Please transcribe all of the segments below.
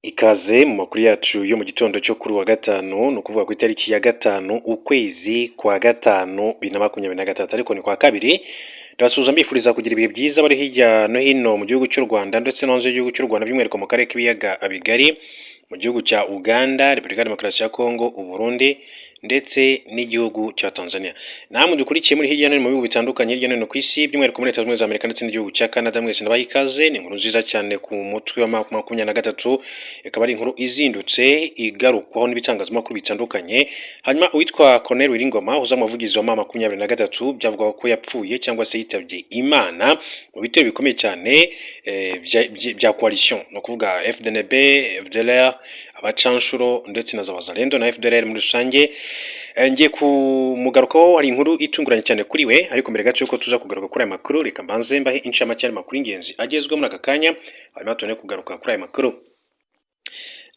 Ikaze mu makuru yacu yo mu gitondo cyo kuri wa gatanu, ni ukuvuga ku itariki ya 5 ukwezi kwa 5 2023, ariko ni kwa kabiri. Ndabasuhuza mbifuriza kugira ibihe byiza bari hirya no hino mu gihugu cy'u Rwanda ndetse no hanze y'igihugu cy'u Rwanda, by'umwihariko mu karere k'ibiyaga bigari, mu gihugu cya Uganda, Repubulika ya Demokarasi ya Kongo, Uburundi ndetse n'igihugu cya Tanzania. Namwe dukurikiye muri hirya no hino mu bihugu bitandukanye hirya no hino ku isi, by'umwihariko muri Leta Zunze Ubumwe za Amerika ndetse n'igihugu cya Canada, mwese ndabaha ikaze. Ni inkuru nziza cyane ku mutwe wa 23, ikaba ari inkuru izindutse igarukwaho n'ibitangazamakuru bitandukanye. Hanyuma uwitwa Colonel Willy Ngoma uza umuvugizi wa M23, byavugwaga ko yapfuye cyangwa se yitabye Imana mu bitero bikomeye cyane bya coalition, ni ukuvuga FDNB, FDLR, abacanshuro ndetse na za Wazalendo na FDLR muri rusange. Ngiye kumugarukaho, hari inkuru itunguranye cyane kuri we, ariko mbere gato yuko tuza kugaruka kuri aya makuru, reka mbanze mbahe incamake y'amakuru y'ingenzi agezweho muri aka kanya, hanyuma tubone kugaruka kuri aya makuru.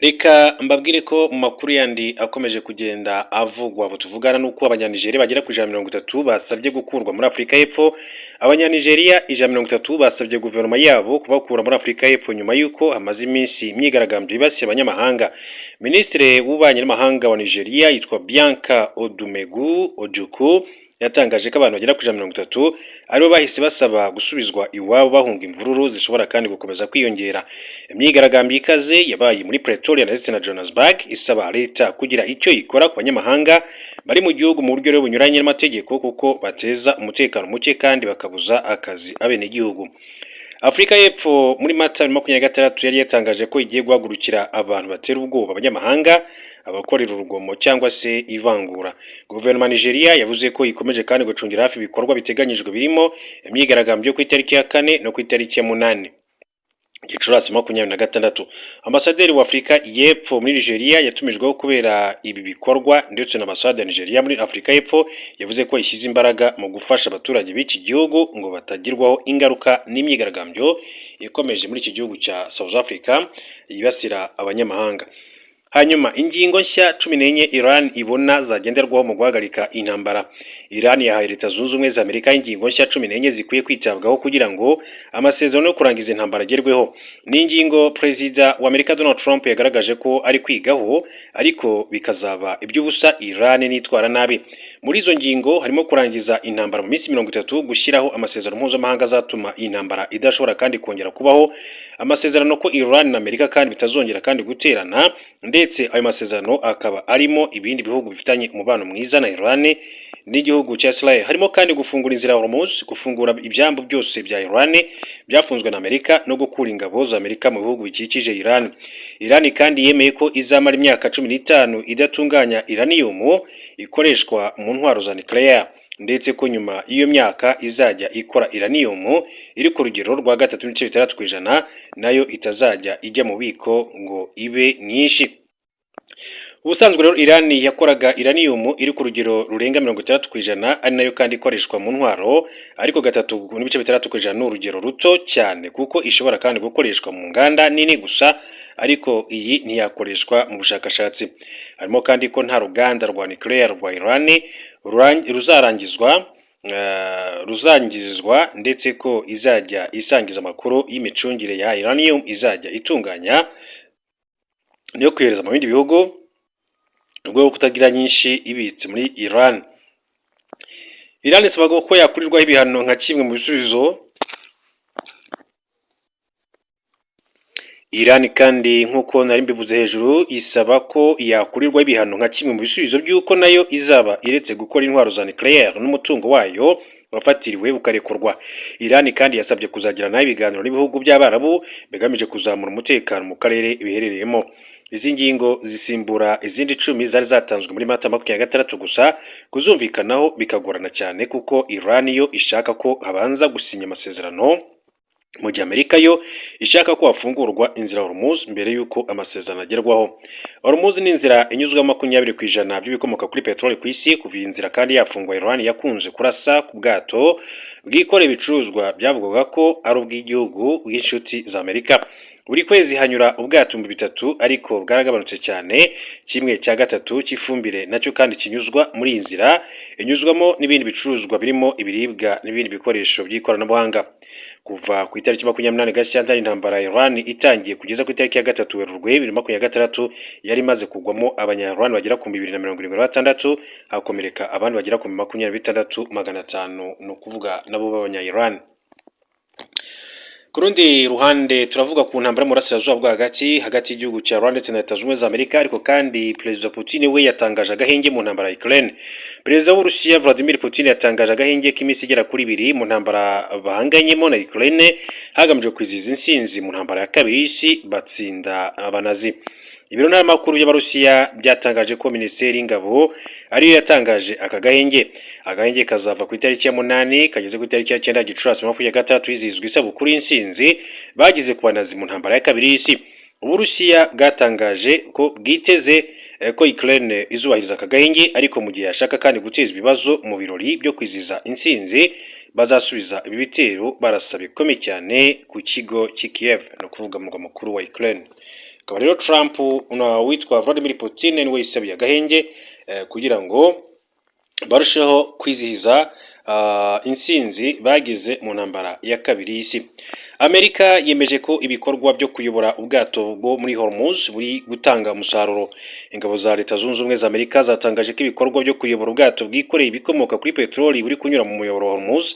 Reka mbabwire ko mu makuru yandi akomeje kugenda avugwa abo tuvugana nuko Abanyanigeriya bagera ku 130 basabye gukurwa muri Afurika y'Epfo. Abanyanigeriya 130 basabye guverinoma yabo kubakura muri Afurika y'Epfo nyuma y'uko hamaze iminsi imyigaragambyo yibasiye abanyamahanga. Minisitiri w'ububanyi n'amahanga wa Nigeria yitwa Bianca Odumegu Ojukwu yatangaje ko abantu bagera ku 130 aribo bahise basaba gusubizwa iwabo bahunga imvururu zishobora kandi gukomeza kwiyongera. Imyigaragambyo ikaze yabaye muri Pretoria ndetse na Johannesburg isaba leta kugira icyo ikora ku banyamahanga bari mu gihugu mu buryo bunyuranye n'amategeko, kuko bateza umutekano muke kandi bakabuza akazi abenegihugu. Afurika y'Epfo muri Mata 2026 yari yatangaje ko igiye guhagurukira abantu batera ubwoba abanyamahanga, abakorera urugomo cyangwa se ivangura. Guverinoma ya Nigeria yavuze ko ikomeje kandi gucungira hafi ibikorwa biteganyijwe birimo imyigaragambyo yo ku itariki ya 4 no ku itariki ya 8 Gicurasi 26. Ambasaderi wa Afurika y'Epfo muri Nigeria yatumijweho kubera ibi bikorwa, ndetse na ambasade ya Nigeria muri Afurika y'Epfo yavuze ko ishyize imbaraga mu gufasha abaturage b'iki gihugu ngo batagirwaho ingaruka n'imyigaragambyo ikomeje muri iki gihugu cya South Africa yibasira abanyamahanga. Hanyuma ingingo nshya 14 Iran ibona zagenderwaho mu guhagarika intambara. Iran yahaye Leta Zunze Ubumwe za Amerika ingingo nshya 14 zikwiye kwitabwaho kugira ngo amasezerano yo kurangiza intambara agerweho. Ni ingingo Perezida wa Amerika Donald Trump yagaragaje ko ari kwigaho, ariko bikazaba iby'ubusa Iran nitwara nabi. Muri izo ngingo harimo kurangiza intambara mu minsi 30, gushyiraho amasezerano mpuzamahanga azatuma intambara idashobora kandi kongera kubaho, amasezerano ko Iran na Amerika kandi bitazongera kandi guterana, ndetse ayo masezerano akaba arimo ibindi bihugu bifitanye umubano mwiza na Iran n'igihugu cya Israel. Harimo kandi gufungura inzira ya Hormuz, gufungura ibyambu byose bya Iran byafunzwe na Amerika no gukura ingabo za Amerika mu bihugu bikikije Iran. Iran kandi yemeye ko izamara imyaka 15 idatunganya uranium ikoreshwa mu ntwaro za nuclear, ndetse ko nyuma y'iyo myaka izajya ikora uranium iri ku rugero rwa 3.6%, nayo itazajya ijya mu bubiko ngo ibe nyinshi. Ubusanzwe rero Iran yakoraga uranium iri ku rugero rurenga 60%, ari nayo kandi ikoreshwa mu ntwaro, ariko 3.6% ni urugero ruto cyane kuko ishobora kandi gukoreshwa mu nganda nini gusa, ariko iyi ntiyakoreshwa mu bushakashatsi. Harimo kandi ko nta ruganda rwa nuclear rwa Iran ruzarangizwa ruzangizwa, ndetse ko izajya isangiza amakuru y'imicungire ya uranium izajya itunganya niyo kohereza mu bindi bihugu mu rwego rwo kutagira nyinshi ibitse muri Iran. Iran isaba ko yakurirwaho ibihano nka kimwe mu bisubizo. Iran kandi, nk'uko nari mbivuze hejuru, isaba ko yakurirwaho ibihano nka kimwe mu bisubizo by'uko nayo izaba iretse gukora intwaro za nucléaire n'umutungo wayo wafatiriwe ukarekurwa. Iran kandi yasabye kuzagirana ibiganiro n'ibihugu by'Abarabu bigamije kuzamura umutekano mu karere biherereyemo. Izi ngingo zisimbura izindi 10 zari zatanzwe muri Mata 26, gusa kuzumvikanaho bikagorana cyane kuko Iran yo ishaka ko habanza gusinya amasezerano, mu gihe Amerika yo ishaka ko hafungurwa inzira Hormuz mbere y'uko amasezerano agerwaho. Hormuz ni inzira inyuzwamo 20% by'ibikomoka kuri peteroli ku isi. Kuva iyi nzira kandi yafungwa, Iran yakunze kurasa ku bwato bwikoreye ibicuruzwa byavugwaga ko ari ubw'igihugu bw'inshuti za Amerika. Buri kwezi hanyura ubwato 3000, ariko bwaragabanutse cyane. Kimwe cya gatatu cy'ifumbire nacyo kandi kinyuzwa muri iyi nzira, inyuzwamo n'ibindi bicuruzwa birimo ibiribwa n'ibindi bikoresho by'ikoranabuhanga. Kuva ku itariki 28 Gashyantare intambara ya Iran itangiye kugeza ku itariki ya 3 Werurwe 2026, yari imaze kugwamo Abanya-Iran bagera ku 2076, hakomereka abandi bagera ku 26,500, ni ukuvuga nabo b'Abanya-Iran. Ku rundi ruhande, turavuga ku ntambara mu burasirazuba bwo hagati, hagati y'igihugu cya Iran ndetse na Leta Zunze Ubumwe za Amerika. Ariko kandi Perezida Putin we yatangaje agahenge mu ntambara ya Ukraine. Perezida w'Uburusiya Vladimir Putin yatangaje agahenge k'iminsi igera kuri 2 mu ntambara bahanganyemo na Ukraine, hagamijwe kwizihiza intsinzi mu ntambara ya kabiri y'isi batsinda Abanazi. Ibiro ntaramakuru by'Abarusiya byatangaje ko Minisiteri y'Ingabo ariyo yatangaje aka gahenge. Agahenge kazava ku itariki ya 8 kageze ku itariki ya 9 Gicurasi 26, hizihizwa isabukuru y'intsinzi bagize ku Banazi mu ntambara ya kabiri y'isi. Uburusiya bwatangaje ko bwiteze ko Ukraine izubahiriza aka gahenge, ariko mu gihe yashaka kandi guteza ibibazo mu birori byo kwizihiza intsinzi, bazasubiza ibi bitero barasa bikomeye cyane ku kigo cy'i Kiev, ni ukuvuga murwa mukuru wa Ukraine. Akaba rero Trump na witwa Vladimir Putin niwe yisabiye agahenge kugira ngo barusheho kwizihiza intsinzi bagize mu ntambara ya kabiri y'isi. Amerika yemeje ko ibikorwa byo kuyobora ubwato bwo muri Hormuz buri gutanga umusaruro. Ingabo za Leta Zunze Ubumwe za Amerika zatangaje ko ibikorwa byo kuyobora ubwato bwikoreye ibikomoka kuri peteroli buri kunyura mu muyoboro wa Hormuz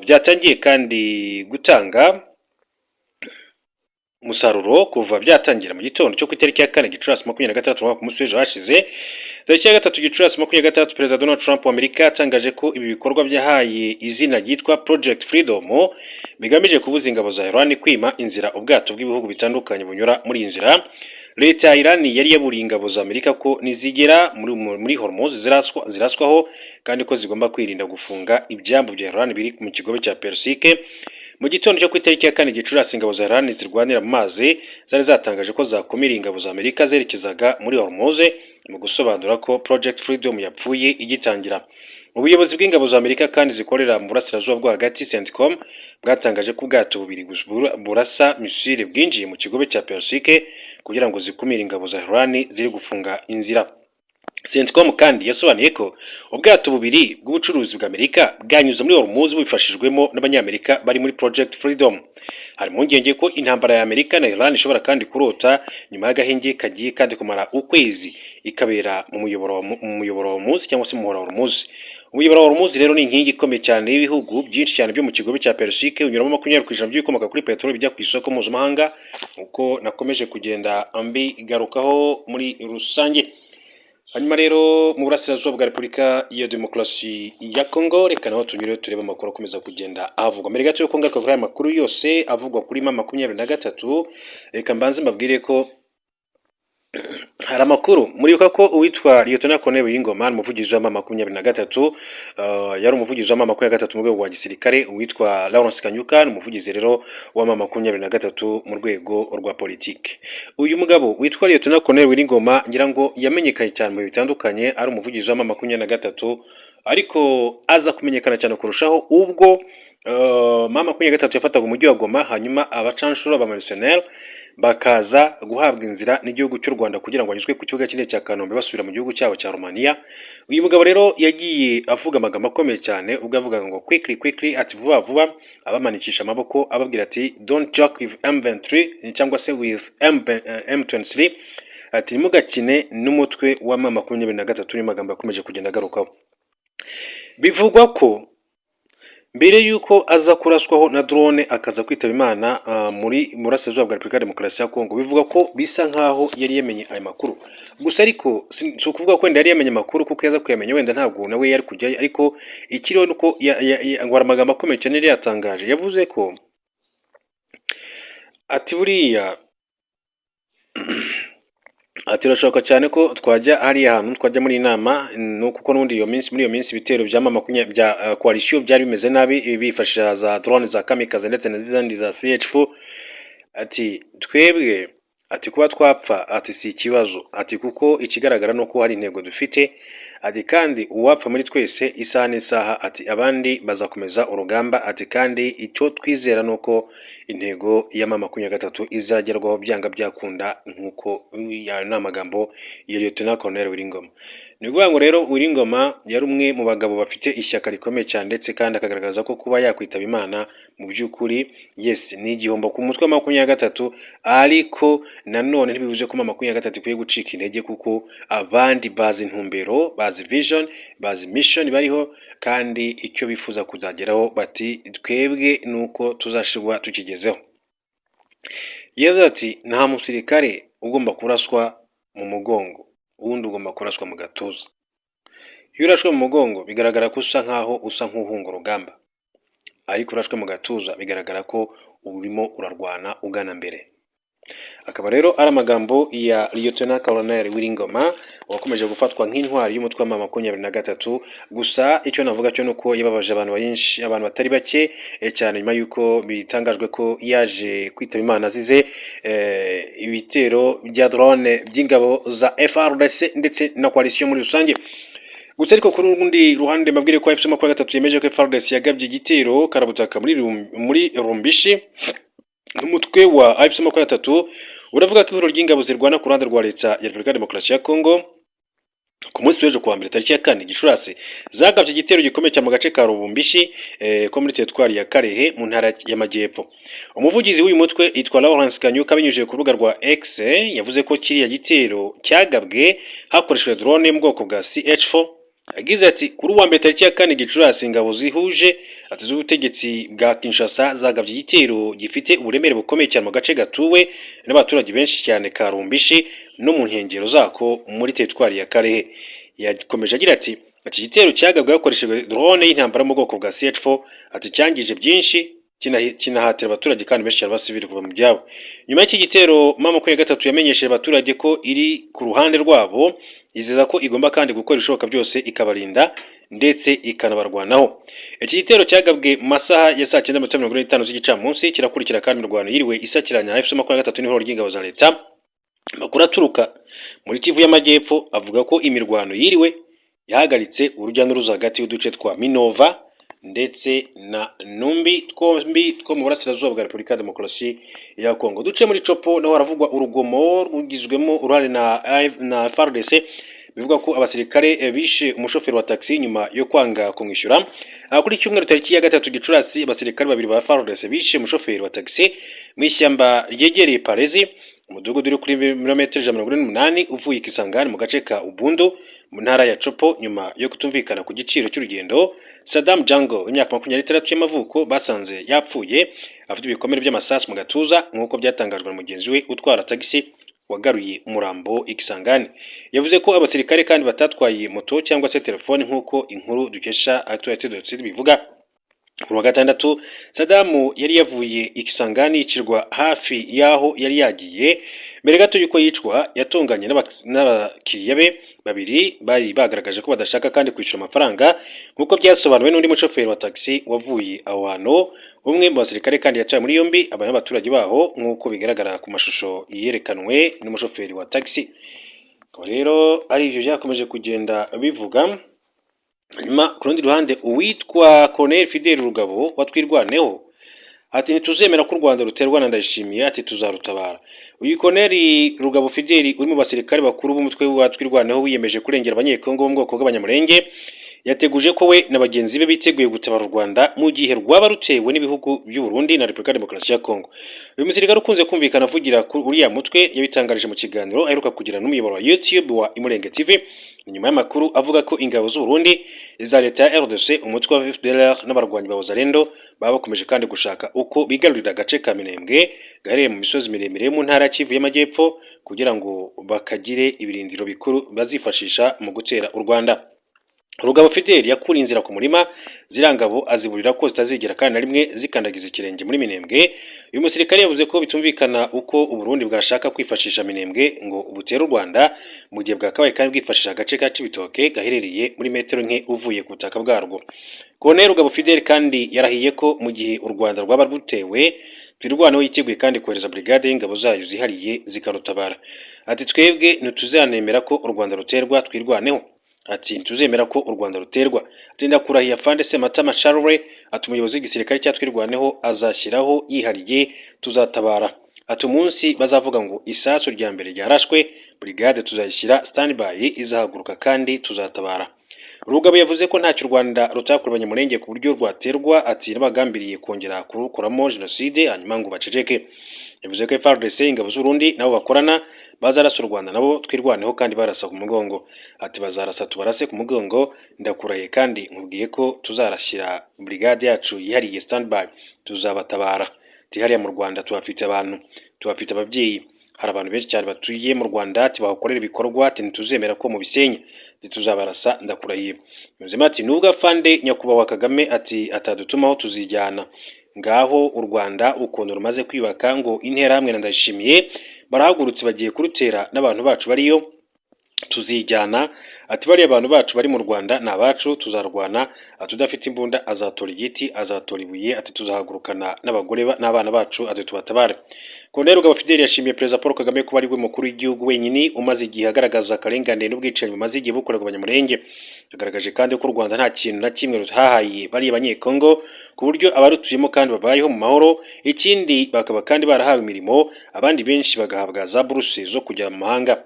byatangiye kandi gutanga umusaruro kuva byatangira mu gitondo cyo ku itariki ya 4 Gicurasi 26 ku munsi w'ejo hashize. Tariki ya 3 Gicurasi 26, Perezida Donald Trump wa Amerika yatangaje ko ibi bikorwa byahaye izina ryitwa Project Freedom bigamije kubuza ingabo za Iran kwima inzira ubwato bw'ibihugu bitandukanye bunyura muri iyi nzira. Leta ya Iran yari yaburiye ingabo za Amerika ko nizigera muri Hormuz ziraswaho, kandi ko zigomba kwirinda gufunga ibyambu bya Iran biri mu kigobe cya Persike. Mu gitondo cyo ku itariki ya 4 Gicurasi, ingabo za Iran zirwanira mu mazi zari zatangaje ko zakumiriye ingabo za Amerika zerekezaga muri Hormuz, mu gusobanura ko Project Freedom yapfuye igitangira. Ubuyobozi bw'ingabo za Amerika kandi zikorera mu burasirazuba bwo hagati, CENTCOM, bwatangaje ko ubwato bubiri burasa misile bwinjiye mu kigobe cya Persike kugira ngo zikumire ingabo za Iran ziri gufunga inzira. CENTCOM kandi yasobanuye ko ubwato bubiri bw'ubucuruzi bwa Amerika bwanyuze muri Hormuz bubifashijwemo n'Abanyamerika bari muri Project Freedom. Hari impungenge ko intambara ya Amerika na Iran ishobora kandi kurota nyuma y'agahenge kagiye kandi kumara ukwezi, ikabera mu muyoboro wa Hormuz cyangwa se mu muhora wa Hormuz. Umuyoboro wa Hormuz rero ni inkingi ikomeye cyane y'ibihugu byinshi cyane byo mu kigobe cya Persike, unyuramo 20% by'ibikomoka kuri peteroli bijya ku isoko mpuzamahanga, uko nakomeje kugenda mbigarukaho muri rusange. Hanyuma rero mu burasirazuba bwa Repubulika ya Demokarasi ya Kongo, reka naho tunyure turebe amakuru akomeza kugenda avugwa. Mbere gato yuko ngaruka kuri aya makuru yose avugwa kuri M23, reka mbanze mbabwire ko hari amakuru. Muribuka ko uwitwa Lieutenant Colonel Wingoma, umuvugizi wa M23, yari umuvugizi wa M23 mu rwego rwa gisirikare. Uwitwa Lawrence Kanyuka ni umuvugizi rero wa M23 mu rwego rwa politike. Uyu mugabo witwa Lieutenant Colonel Wingoma, ngira ngo yamenyekanye cyane mu bihe bitandukanye ari umuvugizi wa M23, ariko aza kumenyekana cyane kurushaho ubwo M23 yafataga umujyi wa Goma, hanyuma abacanshuro ba mercenaires bakaza guhabwa inzira n'igihugu cy'u Rwanda kugira ngo banyuzwe ku kibuga cy'indege cya Kanombe basubira mu gihugu cyabo cya Romania. Uyu mugabo rero yagiye avuga amagambo akomeye cyane ubwo yavugaga ngo "quickly, quickly", ati vuba vuba, abamanikisha amaboko, ababwira ati "Don't joke with M23" cyangwa se with M23, ati ntimugakine n'umutwe wa M23. Niyo magambo yakomeje kugenda agarukaho. Bivugwa ko mbere y'uko aza kuraswaho na drone akaza kwitaba Imana muri burasirazuba bwa Repubulika ya Demokarasi ya Kongo, bivuga ko bisa nkaho yari yamenye aya makuru gusa. Ariko si ukuvuga ko wenda yari yamenye amakuru, kuko yaza kuyamenya wenda ntabwo nawe yari kujyayo. Ariko ikiriho ni uko ngo hari amagambo akomeye cyane yari yatangaje. Yavuze ko ati buriya, ati birashoboka cyane ko twajya hariya hantu, twajya muri iyi nama, no kuko n'ubundi iyo minsi, muri iyo minsi, ibitero bya makumyabiri bya coalition byari bimeze nabi, bifashisha za drone za kamikaze ndetse n'izindi za CH4. Ati twebwe, ati kuba twapfa, ati si ikibazo, ati kuko ikigaragara ni uko hari intego dufite, ati kandi uwapfa muri twese isaha n'isaha, ati abandi bazakomeza urugamba, ati kandi icyo twizera ni uko Intego ya M23 izagerwaho byanga byakunda, nk'uko ya ni amagambo ya Lieutenant Colonel Willy Ngoma. Ni ukuvuga ngo rero Willy Ngoma yari umwe mu bagabo bafite ishyaka rikomeye cyane, ndetse kandi akagaragaza ko kuba yakwitaba Imana mu by'ukuri, yes, ni igihombo ku mutwe wa 23, ariko nanone ntibivuze ko M23 ikwiye gucika intege, kuko abandi bazi intumbero, bazi vision, bazi mission bariho, kandi icyo bifuza kuzageraho bati twebwe nuko tuzashirwa tukigezeho. Yavuze ati nta musirikare ugomba kuraswa mu mugongo, uwundi ugomba kuraswa mu gatuza. Iyo urashwe mu mugongo bigaragara ko usa nkaho usa nk'uhunga urugamba, ariko urashwe mu gatuza bigaragara ko urimo urarwana ugana mbere. Akaba rero ari amagambo ya Lieutenant Colonel Willy Ngoma, wakomeje gufatwa nk'intwari y'umutwe wa 23. Gusa icyo navuga cyo nuko yababaje abantu benshi, abantu batari bake cyane, nyuma y'uko bitangajwe ko yaje kwitaba Imana azize ibitero bya drone by'ingabo za FARDC ndetse na coalition muri rusange. Gusa ariko kuri rundi ruhande, mbabwire ko AFC 23 yemeje ko FARDC yagabye igitero karabutaka muri Rumbishi. N'umutwe wa AFC 23 uravuga ko ihuriro ry'ingabo zirwana ku ruhande rwa leta ya Repubulika ya Demokarasi ya Kongo ku munsi w'ejo kuwa mbere tariki ya 4 Gicurasi zagabye igitero gikomeye cyane mu gace ka Rubumbishi ko muri teritwari ya Kalehe mu ntara y'Amajyepfo. Umuvugizi w'uyu mutwe yitwa Lawrence Kanyuka, binyujije ku rubuga rwa X, yavuze ko kiriya gitero cyagabwe hakoreshejwe drone yo mu bwoko bwa CH4. Yagize ati kuri uwa mbere tariki ya 4 Gicurasi, ingabo zihuje ati z'ubutegetsi bwa Kinshasa zagabye igitero gifite uburemere bukomeye cyane mu gace gatuwe n'abaturage benshi cyane ka Rumbishi no mu nkengero zako muri teritwari ya Kalehe. Yakomeje agira ati iki gitero cyagabwe hakoreshejwe drone y'intambara mu bwoko bwa CH4, ati cyangije byinshi, kinahatira abaturage kandi benshi cyane b'abasivili kuva mu byabo. Nyuma y'iki gitero, M23 yamenyesheje abaturage ko iri ku ruhande rwabo, yizeza ko igomba kandi gukora ibishoboka byose ikabarinda ndetse ikanabarwanaho. Iki gitero cyagabwe mu masaha ya saa 9:45 z'igicamunsi, kirakurikira kandi imirwano yiriwe isakiranya AFC 23 n'ihuriro ry'ingabo za leta. Amakuru aturuka muri Kivu y'Amajyepfo avuga ko imirwano yiriwe yahagaritse urujya n'uruza hagati y'uduce twa Minova ndetse na Numbi, twombi two mu burasirazuba bwa Repubulika ya Demokarasi ya Kongo. Duce muri Tshopo naho haravugwa urugomo rugizwemo uruhare na FARDC. Bivuga ko abasirikare bishe umushoferi wa taxi nyuma yo kwanga kumwishyura. Kuri cyumweru tariki ya 3 Gicurasi, abasirikare babiri ba FARDC bishe umushoferi wa taxi mu ishyamba ryegereye Parezi, umudugudu uri kuri kilometero 148 uvuye i Kisangani mu gace ka Ubundu mu ntara ya Tshopo, nyuma yo kutumvikana ku giciro cy'urugendo. Saddam Jango w'imyaka 26 y'amavuko basanze yapfuye afite ibikomere by'amasasu mu gatuza, nk'uko byatangajwe na mugenzi we utwara tagisi wagaruye umurambo i Kisangani. Yavuze ko abasirikare kandi batatwaye moto cyangwa se telefone, nk'uko inkuru dukesha Actualité bivuga. Ku wa gatandatu, Sadamu yari yavuye i Kisangani yicirwa hafi y'aho yari yagiye. Mbere gato y'uko yicwa, yatonganye n'abakiriya be babiri bari bagaragaje ko badashaka kandi kwishyura amafaranga, nk'uko byasobanuwe n'undi mushoferi wa taxi wavuye aho hantu. Umwe mu basirikare kandi yacawe muri yombi aba n'abaturage baho, nk'uko bigaragara ku mashusho yerekanwe n'umushoferi wa taxi. Akaba rero ari ibyo byakomeje kugenda bivuga. Hanyuma ku rundi ruhande, uwitwa Colonel Fidel Rugabo wa Twirwaneho ati ntituzemera ko u Rwanda ruterwa na Ndayishimiye, ati tuzarutabara. Uyu Colonel Rugabo Fidel uri mu basirikare bakuru b'umutwe wa Twirwaneho wiyemeje kurengera Abanyekongo bo mu bwoko bw'Abanyamulenge, yateguje ko we na bagenzi be biteguye gutabara u Rwanda mu gihe rwaba rutewe n'ibihugu by'u Burundi na Repubulika ya Demokarasi ya Kongo. Uyu musirikare ukunze kumvikana avugira kuri uriya mutwe yabitangarije mu kiganiro aheruka kugira n'umuyoboro wa YouTube wa Imurenge TV. Ni nyuma y'amakuru avuga ko ingabo z'u Burundi, iza leta ya RDC, umutwe wa FDLR n'abarwanyi ba Wazalendo baba bakomeje kandi gushaka uko bigarurira agace ka Minembwe gaherereye mu misozi miremire yo mu ntara ya Kivu y'Amajyepfo, kugira ngo bakagire ibirindiro bikuru bazifashisha mu gutera u Rwanda. Rugabo Fidel yakuriye inzira ku murima ziriya ngabo, aziburira ko zitazigera kandi na rimwe zikandagiza ikirenge muri Minembwe. Uyu musirikare yavuze ko bitumvikana uko u Burundi bwashaka kwifashisha Minembwe ngo butere u Rwanda, mu gihe bwakabaye kandi bwifashisha agace ka Cibitoke gaherereye muri metero nke uvuye ku butaka bwarwo. Colonel Rugabo Fidel kandi yarahiye ko mu gihe u Rwanda rwaba rutewe, Twirwaneho yiteguye kandi kohereza brigade y'ingabo zayo zihariye zikarutabara. Ati twebwe ntituzanemera ko u Rwanda ruterwa Twirwaneho. Ati ntituzemera ko u Rwanda ruterwa. Ati ndakurahiye afande Sematama Charles, ati umuyobozi w'igisirikare cya Twirwaneho azashyiraho yihariye, tuzatabara. Ati umunsi bazavuga ngo isasu rya mbere ryarashwe, brigade tuzayishyira standby, izahaguruka kandi tuzatabara. Rugabo yavuze ko ntacyo u Rwanda rutakorera Abanyamulenge ku buryo rwaterwa, ati n'abagambiriye kongera kurukoramo jenoside hanyuma ngo baceceke. Yavuze ko FARDC, ingabo z'Uburundi nabo bakorana, bazarasa u Rwanda nabo Twirwaneho kandi barasa ku mugongo. Ati bazarasa tubarase ku mugongo, ndakurahiye kandi nkubwiye ko tuzarashyira brigade yacu yihariye standby, tuzabatabara. Ati hariya mu Rwanda tuhafite abantu, tuhafite ababyeyi, hari abantu benshi cyane batuye mu Rwanda, ati bahakorera ibikorwa, ati ntituzemera ko mubisenya, ati tuzabarasa ndakurahiye. Yunzemo ati nubwo afande nyakubahwa Kagame ati atadutumaho tuzijyana. Ngaho u Rwanda ukuntu rumaze kwiyubaka, ngo Interahamwe na Ndayishimiye barahagurutse bagiye kurutera n'abantu bacu bariyo, tuzijyana. Ati bariya abantu bacu bari mu Rwanda ni abacu, tuzarwana. Ati udafite imbunda azatora igiti, azatora ibuye, ati tuzahagurukana n'abagore n'abana bacu, ati tubatabare. Colonel Rugabo Fidele yashimiye Perezida Paul Kagame kuba ari we mukuru w'igihugu wenyine umaze igihe agaragaza akarengane n'ubwicanyi bumaze igihe bukorerwa Abanyamulenge. Yagaragaje kandi ko u Rwanda nta kintu na kimwe rutahaye bariya Abanyekongo, ku buryo abarutuyemo kandi babayeho mu mahoro, ikindi bakaba kandi barahawe imirimo, abandi benshi bagahabwa za buruse zo kujya mu mahanga.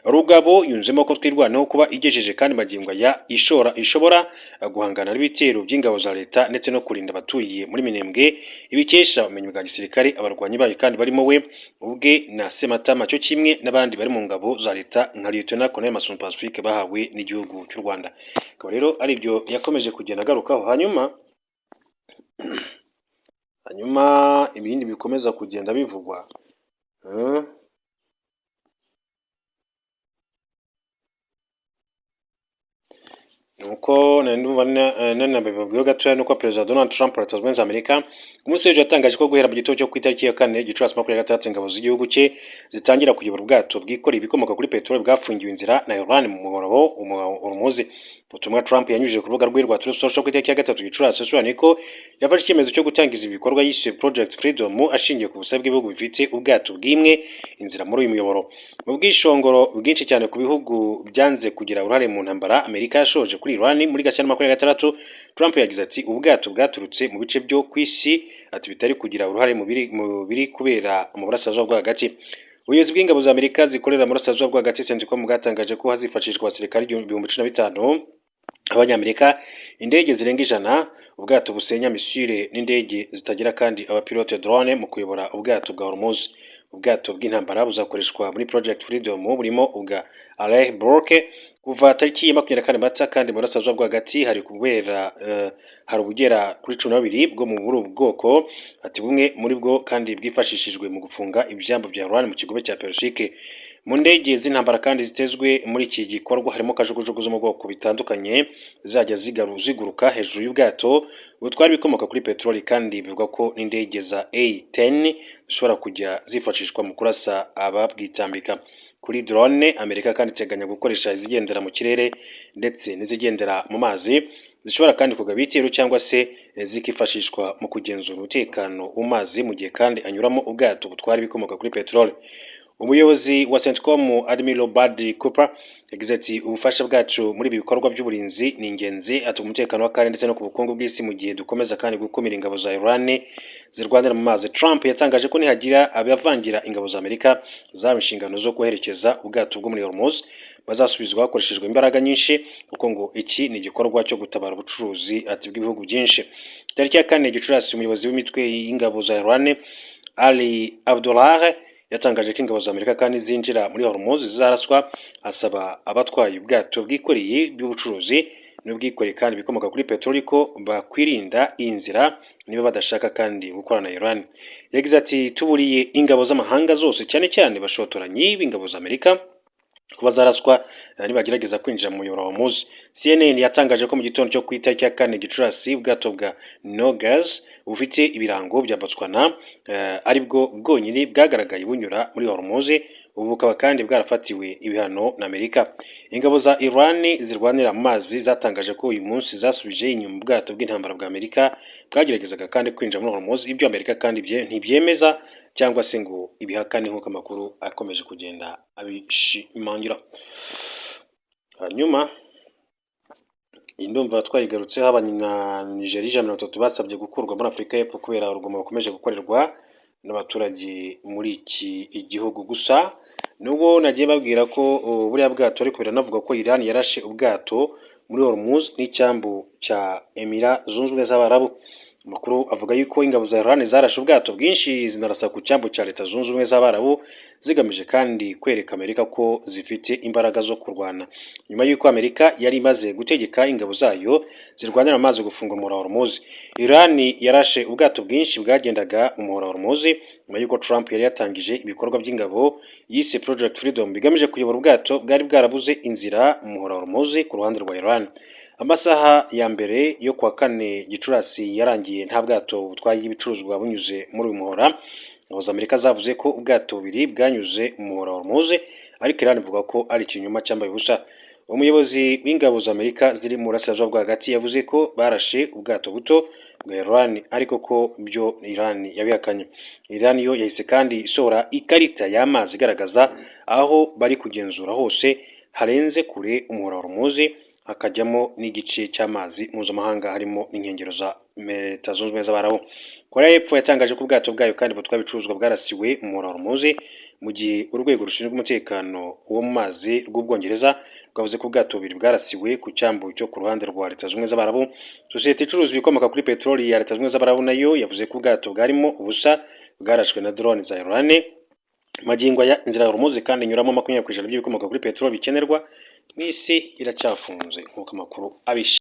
Rugabo yunzemo ko Twirwaneho kuba igejeje kandi magingo aya ishora ishobora guhangana n'ibitero by'ingabo za leta ndetse no kurinda abatuye muri Minembwe, ibikesha ubumenyi bwa gisirikare abarwanyi bayo kandi barimo we ubwe na Sematama, cyo kimwe n'abandi bari mu ngabo za leta nka Lieutenant Colonel Masunzu Pacifique bahawe n'igihugu cy'u Rwanda. Akaba rero ari ibyo yakomeje kugenda agarukaho. Hanyuma ibindi bikomeza kugenda bivugwa, nuko nabibabwiyeho gatoya, nuko Perezida Donald Trump wa Leta Zunze Ubumwe za Amerika ku munsi w'ejo yatangaje ko guhera mu gitondo cyo ku itariki ya 4 Gicurasi 2026, ingabo z'igihugu cye zitangira kuyobora ubwato bwikoreye ibikomoka kuri peteroli bwafungiwe inzira na Iran mu muyoboro Hormuz. Ubutumwa Trump yanyujije ku rubuga rwe rwa Truth Social ku itariki ya 3 Gicurasi yasobanuye ko yafashe icyemezo cyo gutangiza ibikorwa yise Project Freedom, ashingiye ku busabe bw'ibihugu bifite ubwato bwimwe inzira muri uyu muyoboro. Mu bwishongoro bwinshi cyane ku bihugu byanze kugira uruhare mu ntambara Amerika yashoje kuri Iran muri Gashyantare 2026, Trump yagize ati ubwato bwaturutse mu bice byo ku isi, ati bitari kugira uruhare mu biri kubera mu burasirazuba bwo hagati. Ubuyobozi bw'ingabo za Amerika zikorera mu burasirazuba bwo hagati, CENTCOM, bwatangaje ko hazifashishwa abasirikare 15,000 Abanyamerika, indege zirenga 100, ubwato busenya misile n'indege zitagira kandi abapilote drone mu kuyobora ubwato bwa Hormuz. Ubwato bw'intambara buzakoreshwa muri Project Freedom burimo ubwa Arleigh Burke kuva tariki ya 24 Mata, kandi mu burasirazuba bwo hagati hari kubera hari ubugera kuri 12 bwo mu muri ubu bwoko, ati bumwe muri bwo kandi bwifashishijwe mu gufunga ibyambu bya Iran mu kigobe cya Persique. Mu ndege z'intambara kandi zitezwe muri iki gikorwa harimo kajugujugu zo mu bwoko bitandukanye zizajya ziguruka hejuru y'ubwato butwara ibikomoka kuri peteroli, kandi bivugwa ko n'indege za A-10 zishobora kujya zifashishwa mu kurasa ababwitambika. Kuri drone, Amerika kandi iteganya gukoresha izigendera mu kirere ndetse n'izigendera mu mazi, zishobora kandi kugaba ibitero cyangwa se zikifashishwa mu kugenzura umutekano mu mazi mu gihe kandi anyuramo ubwato butwara ibikomoka kuri peteroli. Umuyobozi wa CENTCOM, Admiral Bradley Cooper, yagize ati ubufasha bwacu muri ibi bikorwa by'uburinzi ni ingenzi, ati umutekano w'akarere ndetse no ku bukungu bw'isi mu gihe dukomeza kandi gukumira ingabo za Iran zirwanira mu mazi. Trump yatangaje ko nihagira abavangira ingabo za Amerika zaba inshingano zo guherekeza ubwato bwo muri Hormuz, bazasubizwa hakoreshejwe imbaraga nyinshi, kuko ngo iki ni igikorwa cyo gutabara ubucuruzi, ati bw'ibihugu byinshi. Tariki ya 4 Gicurasi, umuyobozi w'imitwe y'ingabo za Iran, Ali Abdullah, yatangaje ko ingabo za Amerika kandi zinjira muri Hormuz zizaraswa, asaba abatwaye ubwato bwikoreye by'ubucuruzi n'ubwikoreye kandi ibikomoka kuri peteroli ko bakwirinda iyi nzira niba badashaka kandi gukorana na Iran. Yagize ati tuburiye ingabo z'amahanga zose, cyane cyane bashotoranyi b'ingabo za Amerika, ko bazaraswa nibagerageza kwinjira mu muyoboro wa Hormuz. CNN yatangaje ko mu gitondo cyo ku itariki ya 4 Gicurasi, ubwato bwa Nogas bufite ibirango bya Botswana aribwo bwonyine bwagaragaye bunyura muri Hormuz, ubu bukaba kandi bwarafatiwe ibihano na Amerika. Ingabo za Iran zirwanira mu mazi zatangaje ko uyu munsi zasubije inyuma ubwato bw'intambara bwa Amerika bwageragezaga kandi kwinjira muri Hormuz, ibyo Amerika kandi ntibyemeza cyangwa se ngo ibihakane nk'uko amakuru akomeje kugenda abishimangira. Hanyuma Iyi ndumva twayigarutseho. Abanya Nigeria 130 basabye gukurwa muri Afurika y'Epfo kubera urugomo bakomeje gukorerwa n'abaturage muri iki gihugu. Gusa nubwo nagiye babwira ko buriya bwato, ariko biranavuga ko Iran yarashe ubwato muri Hormuz n'icyambu cya Emira Zunze Ubumwe z'Abarabu. Amakuru avuga yuko ingabo za Iran zarashe ubwato bwinshi, zinarasa ku cyambu cya Leta Zunze Ubumwe z'Abarabu, zigamije kandi kwereka Amerika ko zifite imbaraga zo kurwana, nyuma y'uko Amerika yari imaze gutegeka ingabo zayo zirwanira mu mazi gufunga umuhora wa Hormuz. Iran yarashe ubwato bwinshi bwagendaga mu muhora wa Hormuz nyuma y'uko Trump yari yatangije ibikorwa by'ingabo yise Project Freedom, bigamije kuyobora ubwato bwari bwarabuze inzira mu muhora wa Hormuz ku ruhande rwa Iran. Amasaha ya mbere yo kuwa kane Gicurasi yarangiye nta bwato butwaye ibicuruzwa bunyuze muri uyu muhora. Ingabo za Amerika zavuze ko ubwato bubiri bwanyuze mu muhora wa Hormuz, ariko Iran ivuga ko ari ikinyoma cyambaye ubusa. Umuyobozi w'ingabo za Amerika ziri mu burasirazuba bwo hagati yavuze ko barashe ubwato buto bwa Iran, ariko ko byo Iran yabihakanye. Iran yo yahise kandi isohora ikarita y'amazi igaragaza aho bari kugenzura hose harenze kure umuhora wa Hormuz, hakajyamo n'igice cy'amazi mpuzamahanga, harimo n'inkengero za Leta Zunze Ubumwe z'Abarabu. Korea y'Epfo yatangaje ko ubwato bwayo kandi butwara ibicuruzwa bwarasiwe mu muhora wa Hormuz, mu gihe urwego rushinzwe umutekano wo mu mazi rw'Ubwongereza rwavuze ko ubwato bubiri bwarasiwe ku cyambu cyo ku ruhande rwa Leta Zunze Ubumwe z'Abarabu. Sosiyete icuruza ibikomoka kuri peteroli ya Leta Zunze Ubumwe z'Abarabu nayo yavuze ko ubwato bwarimo ubusa bwarashwe na drone za Iran. Magingo aya, inzira ya Hormuz kandi inyuramo 20% by'ibikomoka kuri peteroli bikenerwa mu isi iracyafunze, nk'uko amakuru abisha.